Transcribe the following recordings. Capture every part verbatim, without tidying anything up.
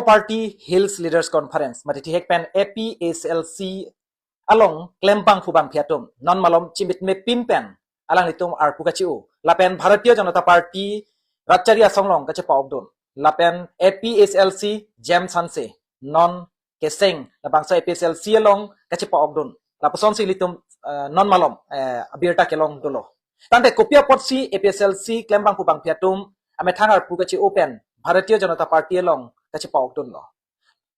Party Hills Leaders Conference, mate thihek pen A P H L C along klembangphu bangphi atum non malom chimitme pin pen alanglitum arpu kachi-o. Lapen Bharatiya Janata Party Ratchari Asong along kachepa-okdun. Lapen A P H L C James Hanse non keseng labangso A P H L C along kachepa-okdun. Lapusonsi ilitum, eh, non malom, eh, abirta kelong dolo. Tangte kopi apotsi A P H L C klembangphu bangphi atum amethang arpu kachi-o pen Bharatiya Janata Party along kachepa-okdunlo.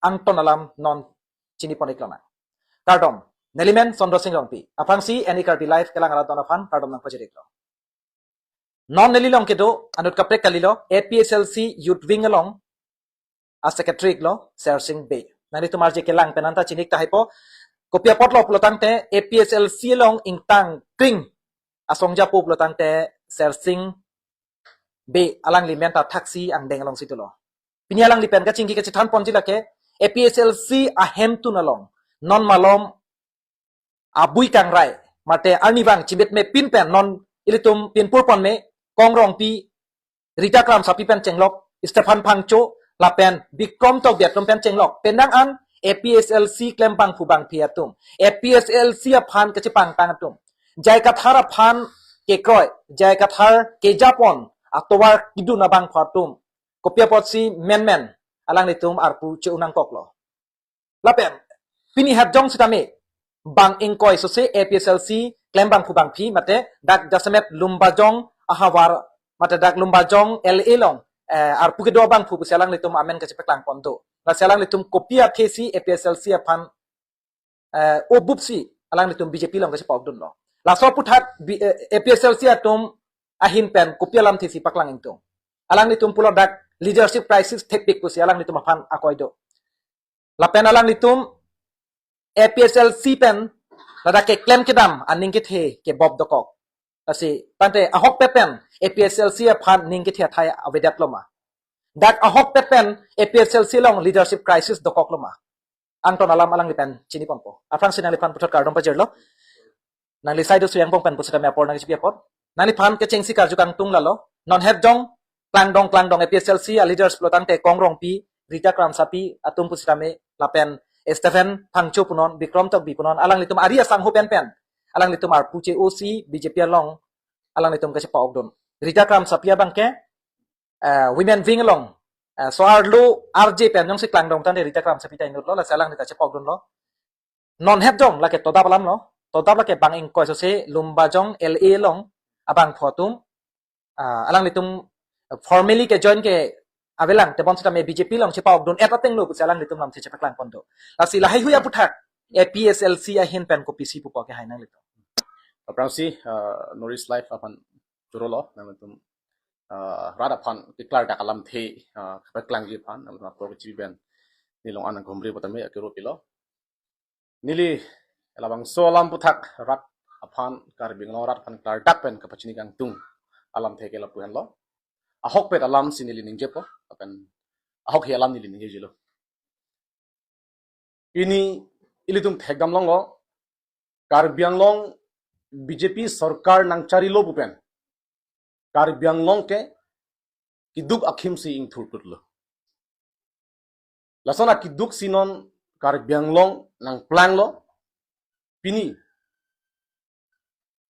Angton alam non chinipon-iklo nang. Kardom, neli men Chandra Sing Rongpi. Aphrangsi Any Karbi Live kelang arat don aphan kardom nangpajir-iklo. Non neli along kedo anut kaprek kalilo, A P H L C Youth Wing along a-secretary-iklo Sersing Bey. Nanglitum arje kelang pen anta chini-ik tahai po. Kopi apotlo pulotangte A P H L C along ingtang kring asong japo pulotangte Sersing Bey alangli men ta thaksi angdeng alongsi dolo. Pini alangli pen kachingki kachethanponji lake A P H L C ahemtun along non malom abui kangrai, mate arnivang chimitme pin pen non ilitum pinpur ponme Kong Rongpi, Rita Kramsapi pen chenglok, Stephen Phangcho, lapen Bikrom Tokbi atum pen chenglok. Penang an A P H L C klembangphu bangphi atum, A P H L C aphan kachepangtang atum, J I Kathar aphan kekroi, J I Kathar kejapon atovar kedun abangphu atum, kopi apotsi menmen alanglitum arpu che-o nangkoklo. Lapen pini hepjong sitame bang ingkoi sose A P H L C klembangphu bangphi mate dak jasemet Lumbajong ahavar mate dak Lumbajong L A along, eh, arpu kedo abangphu pusi alanglitum amen kachepaklangpon do. Lasi alanglitum kopi athesi A P H L C aphan, eh, obupsi alanglitum B J P along kachepa-okdunlo. Laso aputhak B-, eh, A P H L C atum ahin pen kopi alamthesi paklang ingtung. Alanglitum pulo dak leadership crisis thepik pusi alanglitum aphan akoi do. Lapen alanglitum A P H L C pen ladak keklem kedam aning kethe kebop dokok. Lasi tangte ahokpet pen A P H L C aphan ning kethe athai avedet loma? Dak ahokpet pen A P H L C along leadership crisis dokok loma? Angton alam alangli pen chiniponpo. Aphrangsi nangliphan puthot kardom pajirlo. Nangli saido suyang pong pen pusitame apor nangchipi apot. Nangliphan kechengsi karju kangtung lalo. Non hepjong klangdong klangdong A P H L C a-leaders pulotangte Kong Rongpi, Rita Kramsapi atum pusitame lapen Stephen Phangcho punon, Bikrom Tokbi punon, alanglitum ari asangho pen pen alanglitum arpu che-osi B J P along alanglitum kachepa-okdun. Rita Kramsapi abangke, eh, Women Wing along, eh, so-arlo R J pen jongsi klangdong tangte Rita Kramsapi ta inutlo, lasi alangli ta chepa-okdunlo. Non hepjong lake todap alamlo, todap lake bang ingkoi sose Lumbajong L A along abangphu atum, ah, alanglitum formally ke-join ke avelang, tebonsitame B J P along chepa-okdun-et atenglo pusi alanglitum lamthe chepaklangpon do. Lasi lahaihui aputhak A P H L C ahin pen kopisi pupo ke hai nanglitum? Aphrangsi, ah, North East Live aphan chorolo, nanglitum, ah, rat aphan keklardak alamthe, ah, kapaklangji aphan, nanglitum apor kechipi pen nelilong an nangkehumri pu tame akero pilo. Neli labangso alam aputhak rat aphan, Karbi Anglong rat aphan klardak pen kapachini kangtung alamthe ke lapu henlo. Ahokpet alamsi neli ningjepo, lapen ahokhe alam neli ningjejilo. Pini ilitum thekdam longlo, Karbi Anglong B J P sorkar nangcharilo pu pen Karbi Anglong ke keduk akhimsi ingthurklutlo. Lason akeduksi non Karbi Anglong nangplanglo. Pini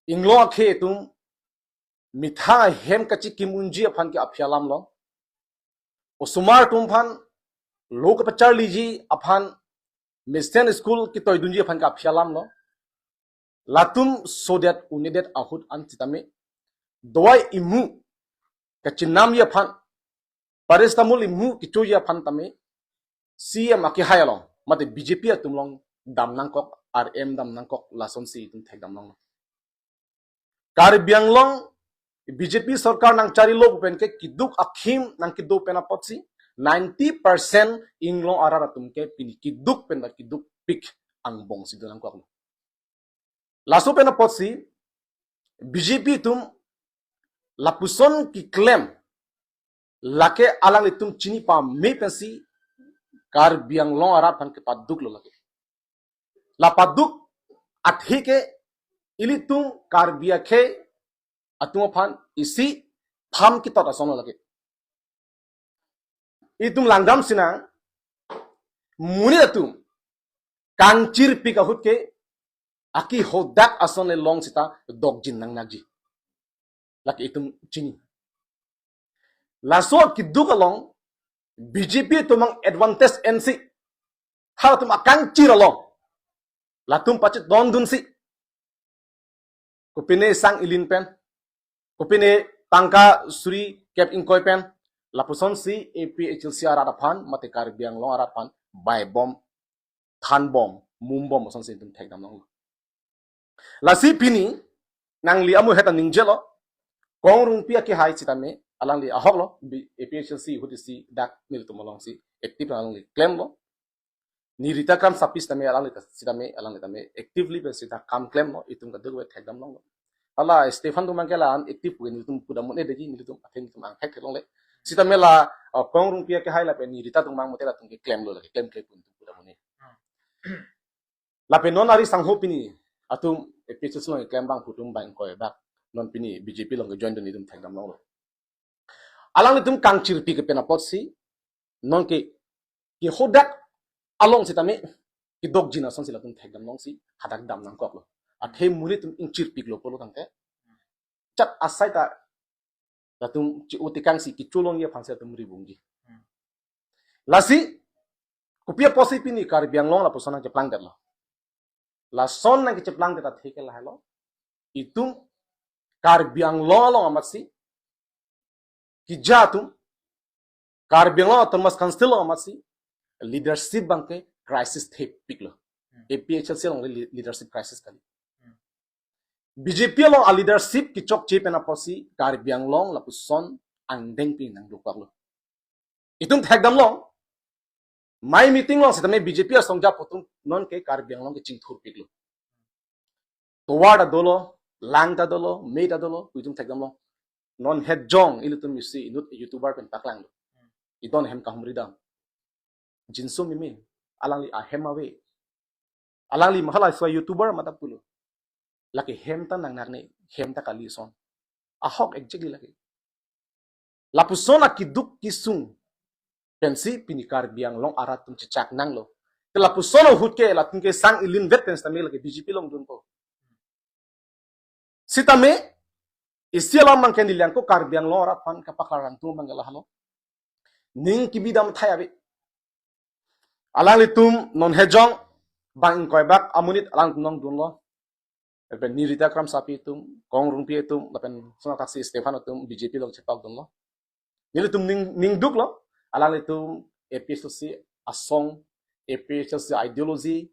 inglong akhei atum methang ahem kachikim unji aphan ke aphi alamlo. Osomar atum aphan lo kapacharliji aphan, mesen school ketoidunji aphan ke aphi alamlo. Latum sodet unedet ahut an sitame dawai imu kachinamji aphan, paracetamol imu kechoji aphan tame C M akehai along mate B J P atum along dam nangkok, R M dam nangkok, lasonsi itum thekdam longlo. Karbi Anglong B J P sorkar nangcharilo pu pen ke keduk akhim nangkedo pen apotsi ninety percent inglong arat atum ke pini keduk pen ta kedukpik angbongsi do nangkoklo. Laso pen apotsi B J P atum lapuson keklem lake alanglitum chini pame pensi Karbi Anglong arat aphan kepaduklo lake. La paduk athe ke ilitum Karbi akhei atum aphan isi pham ketot asonlo lake. Itum langdam sinang, monit atum kangchirpik ahut ke akihodak ason le long sita dokjin nangnakji. Lake itum chini. Laso keduk along B J P atum ang advantage ensi, halatum akangchir along latum pachetongdunsi, kopine sang ilin pen, kopine tangka suri kep ingkoi pen, lapusonsi A P H L C arat aphan mate Karbi Anglong arat aphan baibom, thanbom, mumbom asonsi itum thekdam longlo. Lasi pini nangli amu heta ningjelo, Kong Rongpi akehai sitame alangli ahoklo, bi-, A P H L C ahut isi dak nelitum alongsi active alangli klemlo. Nirita Kramsapi sitame alangli ta-, sitame alangli tame actively pen sita kam klemlo, itum kadokave thekdam longlo. Hala Stephen atum abang ke la unactive pu nelitum pudam un-edetji, nelitum athe nelitum angthek theklongle. Sitame la, uh, Kong Rongpi akehai lapen Nirita atum abang mate latum ke klemlo, lake klem klem pu nelitum pudam un-e. Lapen non ari sangho pini atum A P H L C along keklem abang pu atum bang ingkoi bak non pini B J P along kejoindun itum thekdam longlo. Alanglitum kangchirpik pen apotsi non ke, kehodak along sitame kedokjin asonsi latum thekdam longsi hadak dam nangkoklo. Athe monit atum ingchirpiklo pulo tangte, chat asai ta latum chi-o tekangsi kecholongji aphansi latum ribungji. Hmm. Lasi kopi apotsi pini Karbi Anglong lapuson nangcheplangdetlo? Lason nangkecheplangdet athe ke lahelo, itum Karbi Anglong along amatsi, keja atum Karbi Anglong Autonomous Council along amatsi leadership abang ke crisis thepiklo. Hmm. A P H L C along le-, leadership crisis kali. Hmm. B J P along a leadership kechokche pen apotsi Karbi Anglong lapuson angdeng pi nangdukpaklo. Itum thekdam long, mai meeting along sitame B J P asong ja pu atum non ke Karbi Anglong kechingthurpiklo. Tovar ta dolo, lang ta dolo, me ta dolo, itum thekdam long. Non het jong ilitum isi inut YouTuber pen paklanglo. Idon hem kahumri dam. Jinso meme, alangli ahem ave. Alangli mahala sua YouTuber mata pulo. Lake hem ta nangnak ne, hem ta kali son. Ahok exactly lake. Lapuson akeduk kesung pensi pini Karbi Anglong arat atum chechak nanglo. Te lapuson ahut ke latum ke sang ilinvet pen sitame lake B J P along dunpo. Sitame isi alam abang ke neli ako Karbi Anglong arat aphan kapaklar atum abang ke lahelo. Ning kebidam thai ave. Alanglitum non het jong bang ingkoi bak amonit alangtum along dunlo. Lapen Nirita Kramsapi atum, Kong Rongpi atum, lapen sonathaksi Stephen atum B J P along chepak dunlo. Nelitum ning, ningduklo, alanglitum A P H L C asong, A P H L C ideology,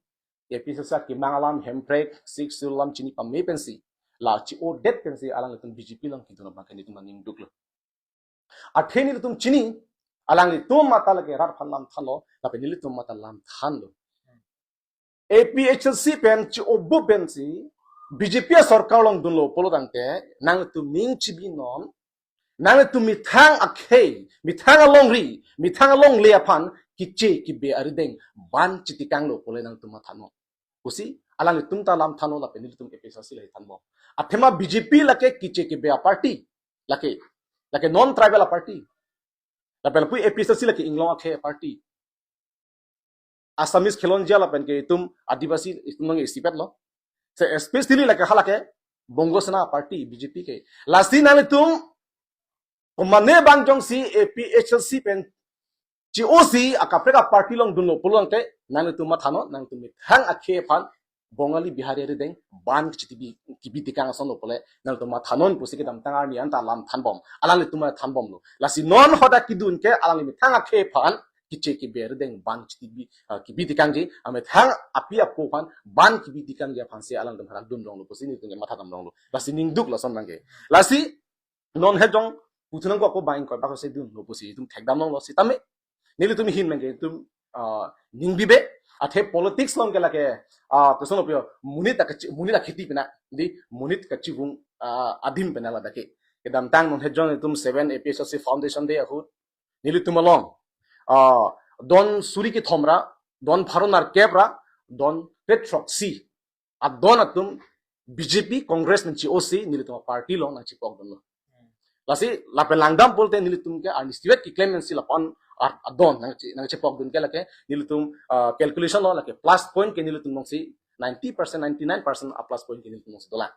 A P H L C akemang alam, Hemprek, Sixth Schedule alam chini pame pensi, la chi-odet pensi alanglitum B J P along kedun abang ke nelitum ningduklo. Athe nelitum chini, alanglitum mate lake rat aphan lam thanlo, lapen nelitum mate lam thanlo. A P H L C pen chi-obu pensi B J P asorkar along dunlo pulo tangte, nangtum ning chibinon, nangtum methang akhei, methang alongri, methang alongle aphan keche kebe arideng ban chitikanglo pule nangtum mathanon pusi alanglitum ta lam thanlo lapen nelitum A P H L C le thanbom. Athema B J P lake keche kebe a party, lake, lake non tribal a party. Lapen lapu A P H L C lake inglong akhei a party. Assamese khelonjia lapen ke itum Adivasi itum nang isipetlo. Se especially lake halake Bongo Sena party B J P ke. Lasi nanglitum komane bang jongsi A P H L C pen chi-osi akaprek a party along dunlo pulo tangte nanglitum mathanon, nangtum methang akhei aphan Bongali Bihari arideng ban kechitibi kibi tikang asonlo pule nangtum mathanon pusi kedamtang arni anta lam thanbom. Alanglitum thanbomlo. Lasi non hadak kedun ke alangli methang akhei aphan keche kebe arideng ban kechitibi, ah, kibi tikangji, amethang api apo aphan ban kibi tikangji aphansi alangtum hadak dun longlo pusi nelitum mathadam longlo. Lasi ningduk lason abang ke. Lasi non het jong puthunang ko ako bang ingkoi bak se dunlo pusi itum thekdam longlo sitame nelitum ahin abang ke itum, ah, ningbibe, athe politics along ke lake, ah, koson opio, monit ta kachi-, monit ta kheti pena, di monit kachivung, ah, adim pena ladak ke. Kedamtang non het jong itum seven A P H L C Foundation Day ahut nelitum along, ah, don suri kethom ra, don pharo nerkep ra, don krethrok si adon atum B J P, Congress nangchi-osi nelitum a party along nangchipok dunlo. Lasi lapen langdam pulote nelitum ke arnisi vet keklem pensi lapu-an Ar adon nang chi nang chepok dun ke lake nelitum, ah, calculation lo lake plus point ke nelitum nongsi ninety percent, ninety-nine percent a plus point ke nelitum nongsi dolang.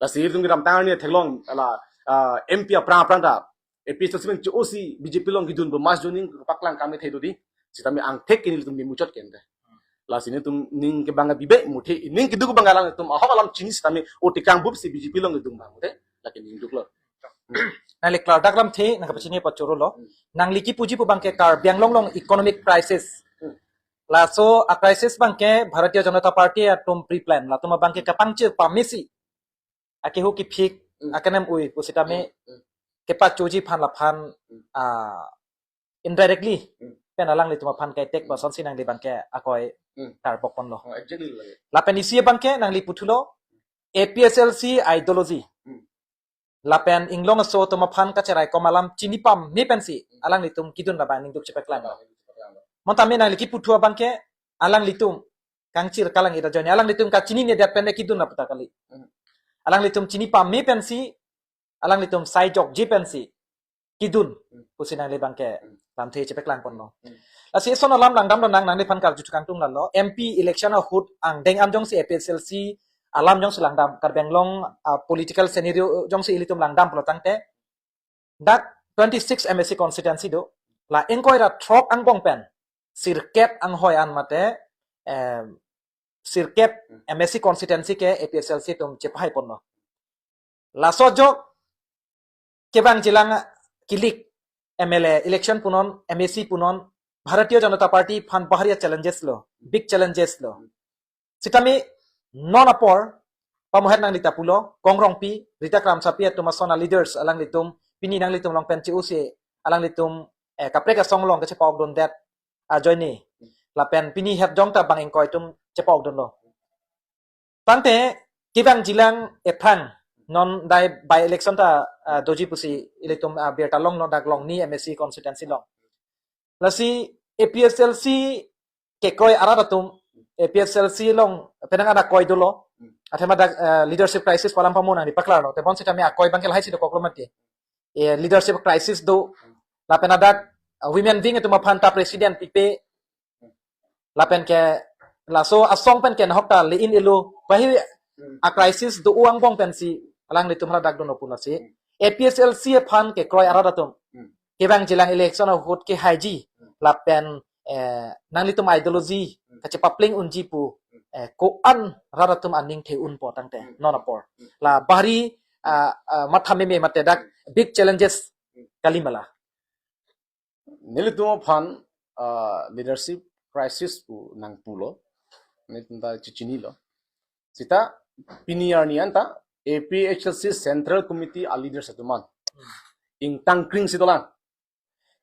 Lasi itum kedamtang arni theklong la, ah, M P aphrang aphrang ta A P H L C pen che-osi B J P along kedun pu mass joining paklang kami thei do di. Sitame angthek ke nelitum memuchot ke ente. Lasi nelitum ning kebang bibe muthe, ning keduk bang alanglitum ahok alam chini sitame o tekang bup si B J P along kedun bang muthe. Lake ning duklo. Nangli klardak lamthe nang kapachini apot choro lo. Nangli kipuji pu abangke Karbi Anglong along economic crisis. Laso a crisis abangke Bharatiya Janata Party atum pre-plan. Latum abangke kapangchir pamesi. Akehu kiphik, Hmm. akenem ui, pusitame Hmm. Hmm. kepachoji aphan laphan, Hmm. ah, indirectly, Hmm. pen alanglitum aphan kaitek Hmm. pu asonsi nangli abangke akoi Hmm. karbok ponlo. Oh, exactly lagi. Lapen isi abangke nangli puthulo, A P H L C ideology. Hmm. Lapen inglong aso atum aphan kacherai kom alam chini pame pensi, Hmm. alanglitum kedun labang ningduk chepaklang. Labang ningduk chepaklang. Bonta me nangli kiputhu abangke, alanglitum kangchir kalang ida ajoine, alanglitum kachinine det pen kedun lapu ta kali. Hmm. Alanglitum chini pame pensi, alanglitum sai jokji pensi kedun, Hmm. pusi nangli abangke Hmm. lamthe chepaklang ponlo. Hmm. Lasi eson alam langdam lo nang nangliphan karju thukang tung lalo, M P election ahut angdeng an jongsi A P H L C alam jongsi langdam, Karbi Anglong, ah, political scenario jongsi ilitum langdam pulo tangte, dak twenty-six M A C constituency do, la ingkoi ra throk angbong pen sirkep anghoi an mate, em, sirkep Hmm. M A C constituency ke A P H L C atum chepahai ponlo. Laso ajok kevang jilang kilik M L A election punon, M A C punon, Bharatiya Janata Party aphan bahari challenges lo, big challenges lo. Sitame non apor, pamohet nangli ta pulo, Kong Rongpi, Rita Kramsapi atum ason a leaders alanglitum, pini nanglitum along pen che-osi, alanglitum, eh, kaprek asong along kachepa-ok dundet ajoine. Lapen pini het jong ta bang ingkoi atum chepa-ok dunlo. Tangte kevang jilang aphrang non dai by election ta, ah, doji pusi ilitum, ah, birta longlo dak Longni M A C constituency along. Lasi A P H L C kekroi arat atum, A P H L C along penang ada akoi dolo. Hmm. Athema dak, eh, leadership crisis pu alam pamo nangli paklarlo. Te bonsitame akoi abangke lahai si dokoklo mati. Eh, leadership crisis do. Lapen adak, eh, women wing atum aphan ta president pipe. Lapen ke laso asong pen ke nahok ta le-in elo. Bahi Hmm. a crisis do angbong pensi alanglitum hala dak dono pu nasi. Hmm. A P H L C aphan kekroi arat atum. Hmm. Kevang jilang election ahut kehaiji. Hmm. Lapen, eh, nanglitum ideology Hmm. kachepapling unji pu, Hmm. eh, ko-an rat atum aning the-unpo tangte Hmm. non apor. Hmm. La bahari, ah, ah, matha meme mate dak big challenges Hmm. kali ma la. Nelitum aphan, ah, leadership crisis pu nangpulo. Nelitum ta chechinilo. Sita pini arni anta A P H L C Central Committee a leaders atum an ingtang kring si dolang.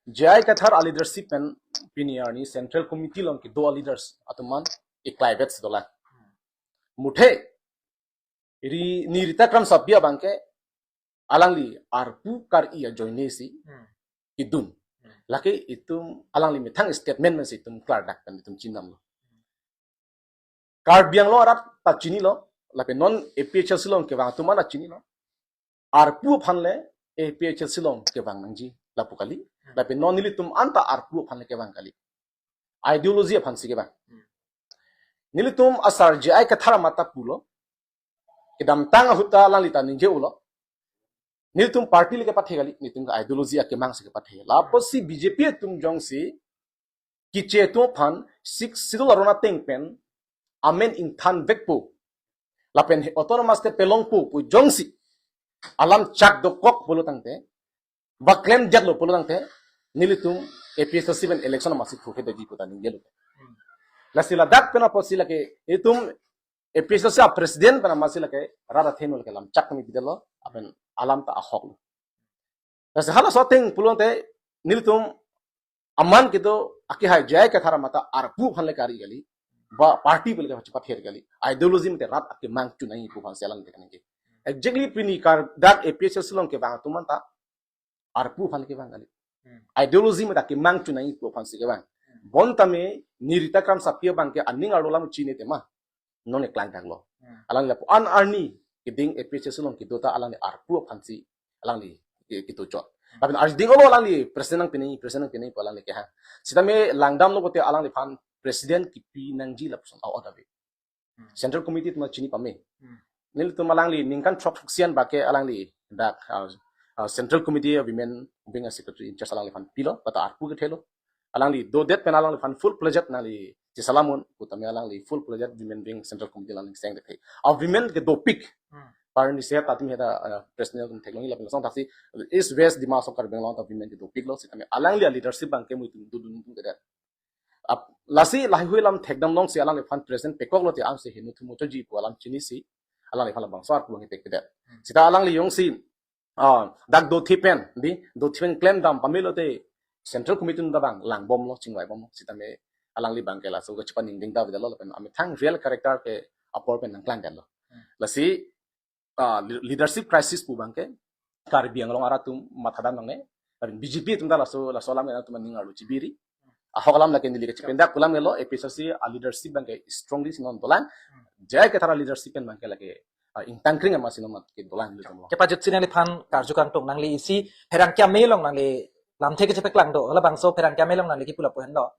J I Kathar a leadership pen pini arni Central Committee along kedo a leaders atum an iklaivet si dolang. Muthe ri ni Rita Kramsapi abangke alangli arpu kar-i ajoine si Hmm. kedun. Hmm. Lake itum alangli methang statement pensi itum klardak pen itum chinamlo. Karbi Anglong arat ta chinilo, lapen non A P H L C along kevang atum an ta chinilo. Arpu aphan le A P H L C along kevang nangji lapu kali. Hmm. Lapen non nelitum anta arpu aphan le kevang kali. Ideology aphan si kevang. Hmm. Nelitum asar J I Kathar amat ta pulo. Kedamtang ahut ta alangli ta ningje-olo. Nelitum party le kepathe kali, nelitum ke ideology akemang si kepathe. Lapusi B J P atum jongsi keche atum aphan Sixth Schedule aron ateng pen amen ingthan vekpo. Lapen he autonomous state pelongpo pu jongsi alam chak dokok pulo tangte, ba klemdetlo pulo tangte, nelitum A P H L C pen election amatsi thurkhe doji pu ta ningjelo. Hmm. Lasi ladak pen apotsi lake itum A P H L C a president pen amatsi lake rat athe non lake lam chak kami bidetlo, lapen alam ta ahoklo. Lasi halaso ateng pulo tangte nelitum aman kedo akehai J I Kathar amat ta arpu aphan le kar-i kali, ba party pu le kachepather kali. Ideology mate rat akemang chu nangji pu aphansi alang de kaningje. Exactly pini kar dak A P H L C along kevang atum an ta arpu aphan kevang kali. Hmm. Ideology mate akemang chu nangji pu aphansi kevang. Hmm. Bonta me ni Rita Kramsapi abangke aning arlo lam chini tema. Non eklangdaklo. Hmm. Alangli lapu-an arni keding A P H L C along kedo ta alangli arpu aphansi alangli ke-, kedo chot. Lapen arjuding olo alangli president nangpi nangji, president nangpi nangji pu alangli kehang. Sitame langdamlo pulote alangliphan president kipi nangji lapuson a-order ave. Hmm. Central Committee atum chini pame. Hmm. Nelitum alangli ningkan throk throksi an bak ke alangli dak, ah, ah, Central Committee Women Wing Secretary in charge alangliphan pilo, bata arpu kethelo. Alangli dodet pen alangliphan full-fledged nangli chesalam un pu tame alangli full-fledged Women Wing Central Committee alangli seng dethe. A-women ke dopik. Hmm. Parni se tatim heda, ah, president atum theklong lapen song taksi East West Dima Hasao Karbi Anglong ta women ke dopiklo sitame alangli a-leadership abang ke muitum dudun dun kedet. Ap, lasi laheihui alam thekdam longsi alangliphan president pekoklo te angse henu thumo choji pu alam chinisi alangliphan labangso arpu abang kepek kedet. Hmm. Sita alangli jongsi, ah, dak dothi pen, di, dothi pen klemdam pamelo te Central Committee atum ta abang langbomlo, chingvaibomlo. Sitame alangli abang ke laso kachepaningding ta avedetlo lapen amethang real character ke apor pen nangklangdetlo. Hmm. Lasi, ah, le-, leadership crisis pu abang ke Karbi Anglong arat atum mathadam nangne. Lapen B J P atum ta laso, laso alam ke nangtum aning arlo chibiri. Ahok alam lake neli kachependak pu alam ke lo, A P H L C a-leadership abang ke strongly si non dolang. J I Kathar a-leadership pen abang ke lake, ah, ingtangkring amat si non mat kedolang nelitum lo. Kepajutsi nangliphan karju kangtung, nangli isi pherangke amei along nangli lamthe kechepaklang do, labangso pherangke amei along nangli kipu lapu henlo.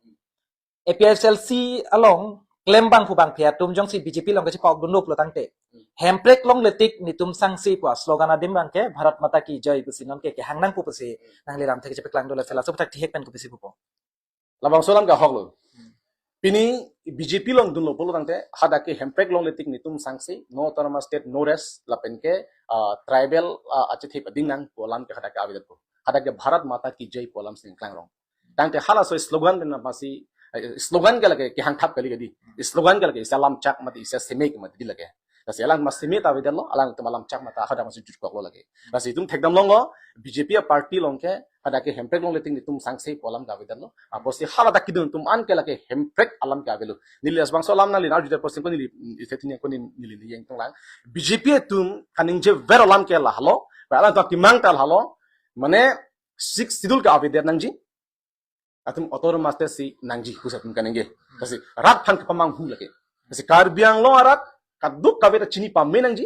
A P H L C along klem abang pu abangphi atum jongsi B J P along kachepa-ok dunlo pulo tangte, "Hemprek longle tik netum sangse" pu a-slogan adim abang ke Bharat Mata Ki Jai pusi non ke kehang nangpo pusi nangli lamthe kechepaklang do, lasi laso aphuthak thihek pen kopisi pupo? Labangso alam ke ahoklo. Hmm. Pini B J P along dunlo pulo tangte, hadak ke "Hemprek longle tik netum sangse, no autonomous state, no rest," lapen ke, ah, tribal, ah, achethe pading nang pu alam ke hadak ke avedetpo. Hadak ke "Bharat Mata Ki Jai" pu alam si nangklangrong. Tangte halaso slogan pen masi, eh, slogan ke lake kehang thap kali kali. Slogan ke lake isi alam chak mati isi seme ke mati di lake. Lasi alang mas seme ta avedetlo, alangtum alam chak mata hadak masi jutkoklo lake. Lasi itum thekdam longlo, B J P a-party along ke hadak ke "Hemprek longle tik netum sangse" pu alam ke avedetlo. Apotsi haladak kedun atum an ke lake Hemprek alam ke avelo. Neli labangso alam nangli arjudet apotsi ko neli, mm, isi thini ko neli, neli ningjetung lang. B J P atum kaningje ver alam ke lahelo, ba alangtum akemang ta lahelo. Mane Sixth Schedule ke avedet nangji, atum autonomous state si nangji pusi atum kaningje. Lasi rat aphan kepamanghu lake. Lasi Karbi Anglong arat kadokave ta chini pame nangji.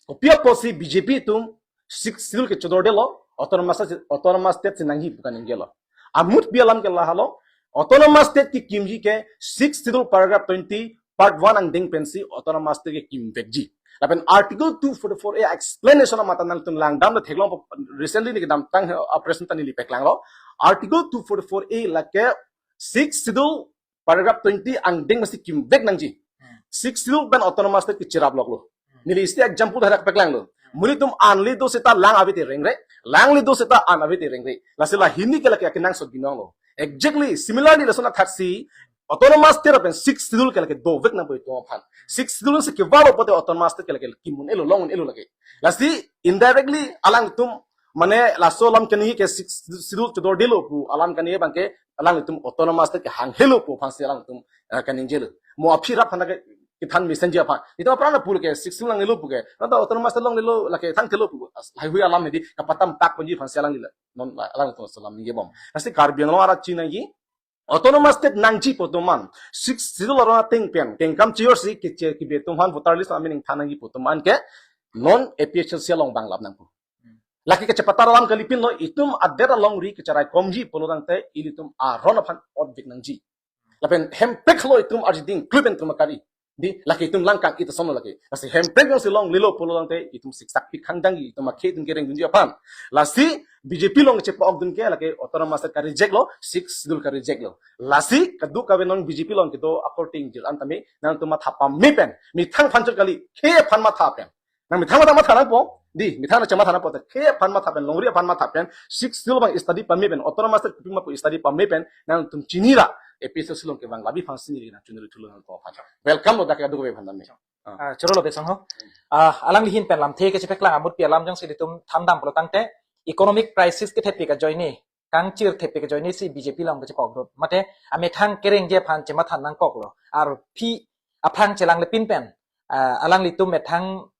Kopi apotsi B J P atum Sixth Schedule ke chodordelo, autonomous state, autonomous state si nangji pu kaningjelo. Amutpi alam ke lahelo, autonomous state kekimji ke Sixth Schedule paragraph twenty part one angdeng pensi autonomous state kekimvekji. Lapen Article two forty-four A explanation amat nangtum langdam le theklongpo, recently neli kedamtang, uh, president ta neli paklanglo. Article two forty-four A lake Sixth Schedule paragraph twenty angdeng masi kimvek nangji. Hmm. Sixth Schedule pen autonomous state kecherap loklo. Hmm. Neli isi example hadak paklanglo. Hmm. Monit atum an le do seta lang ave te rengre, lang le do seta an ave te rengre. Lasi la hini ke lake akenangsot binong lo. Exactly, similarly, lason athaksi autonomous state pen Sixth Schedule ke lake dovek nangpo itum aphan. Sixth Schedule si kevalo pote autonomous state ke lake kim un-elo, long un-elo lake. Lasi indirectly alangtum mane laso alam kaningje ke Sixth Schedule chodordelo pu alam kaningje abang ke alangtum autonomous state ke hanghelo pu aphansi alangtum, eh, kaningjelo. Mo aphi rap aphan ke kethan mesenji aphan. Itum apran pu ke Sixth Schedule nangnelo pu ke. Nata autonomous state longlelo lake thangthelo pu. As-, laheihui alam hedi kapatam tak ponji aphansi alangli la. Non la, alangtum laso alam ningjebom. Lasi Karbi Anglong arat chiniji, autonomous state nangji pu atum an, Sixth Schedule aron ateng pen kengkam chijorsi keche kibe atum aphan voter list amen ingthan nangji pu atum an ke non A P H L C along vanglap nangpo. Lake kachepatar alam kalipinlo, itum adet alongri kacheraikomji pulo tangte ilitum aron aphan otbik nangji. Lapen Hemprek lo itum arjuding klui pen itum akari. Di, lake itum langkang itum ason lo lake. Lasi Hemprek jongsi longlelo pulo tangte itum siksak pik hangdangji, itum akhei itum kereng dunji aphan. Lasi B J P along chepa-ok dun ke lake autonomous state ka-reject lo, Sixth Schedule ka-reject lo. Lasi kadokave non B J P along kedo akorte ingjir an tame nangtum matha pame pen, methang aphan chot kali, khei aphan matha pen. Nang methang matha matha nangpo, di, methang nang chematha nangpo, te khei aphan matha pen, longri aphan matha pen, Sixth Schedule abang study pame pen, autonomous state kopima pu study pame pen, nangtum chinira, A P H L C along kevang labi aphansi neli nangchunri thulo nangtum aphan. Welcome lo dak kadokave aphan tame. Ah, choro lo Besong ho. Ah, alangli ahin pen lamthe kechepaklang amutpi alam jongsi ilitum thandam pulo tangte, economic crisis kethepik ajoine, kangchir thepik ajoine si B J P along kachepa-ok dun. Mate, amethang kerengji aphan chematha nangkoklo. Arphi aphrang chelanglepin pen, ah, alanglitum methang,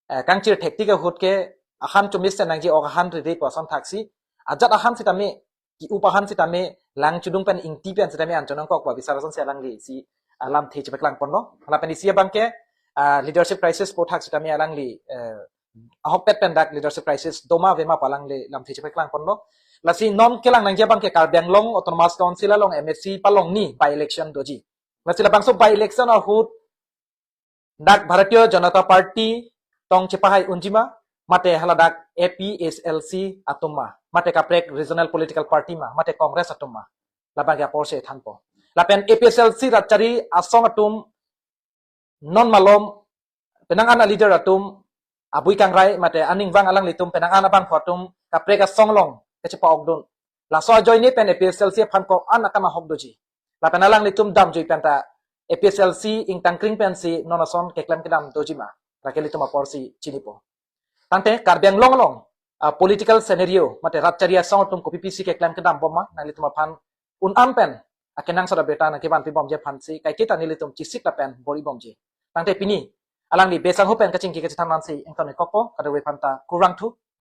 eh, kangchir thektik ahut ke ahan chomis nangji, ok ahan riri pu ason thaksi. Ajat ahan sitame, ki-up ahan sitame, lang chudung pen ingti pen sitame an chonangkok pu abisar asonsi alangli isi alamthe chepaklang ponlo. Lapen isi abang ke, ah, leadership crisis pu thak sitame alangli, eh, ahokpet pen dak leadership crisis doma vema pu alangli lamthe chepaklang ponlo. Lasi non kelang nangji abang ke Karbi Anglong Autonomous Council along M A C palongni by-election doji. Lasi labangso by-election ahut dak Bharatiya Janata Party tong chepahai unjima, mate hala dak A P H L C atum ma, mate kaprek regional political party ma, mate Congress atum ma. Labang ke apor si thanpo. Lapen A P H L C rat chari asong atum non malom penang an a-leader atum abui kangrai mate aning vang alanglitum penang an abangphu atum kaprek asong along kachepa-okdun. Laso ajoine pen A P H L C aphan ko-an akan ahok doji. Lapen alanglitum damjui penta A P H L C ingtangkring pensi non ason keklem kedam doji ma, lake ilitum apor si chinipo. Tangte Karbi Anglong along, ah, political scenario mate rat chari asong atum kopi pisi keklem kedam bom ma, nanglitum aphan un-an pen akenangsot abirta nangkevan pibomji aphansi kaiketa nelitum chesik lapen bor-i bomji. Tangte pini alangli besang hu pen kachingki kachethan ansi ington-ik kokpo, kadokave aphanta kurvangthu.